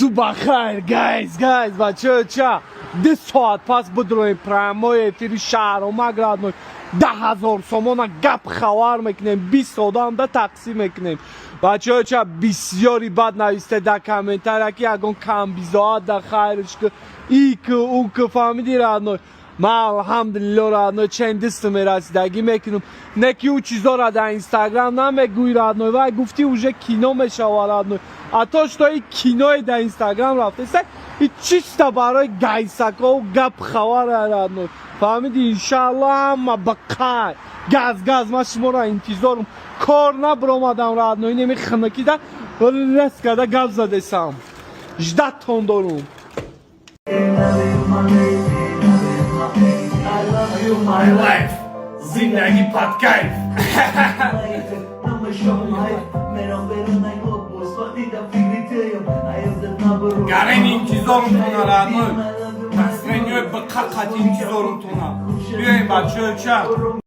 Ту бахайр, guys, guys, бачаҳо, 2 соат пас бидроем прямой эфири Шаҳромак, родной. 10 000 сомона гап хабар мекунем, 20 одамда тақсим мекунем. Бачаҳо, бисёри бад нависте дар комментария, ки ягон камбизоат да хайрш ки, и ки, ӯ ки, фаҳмиди, родной. Ман, алҳамдулилло, родной, чен дисту мерасидагӣ мекунам, не ки ӯ чизора дар Инстаграм намегӯй, родной. Вай гуфти, уже кино мешава, родной. А то что и киное дар Инстаграм рафтеста и чисто барои гайсакову гап хабара, родной, фаҳмиди? Иншаалло, ҳама ба қай газ газ, ман шуморо интизорум. Кор набиромадам, родной, неми хинакида рес карда гап задесам, ждать-тон дорум. I love you, My life, зиндагӣ под кайф. Гарен интизорумтона, родной. Настроение ба қақат интизорумтона. Биёем, бачаҳо.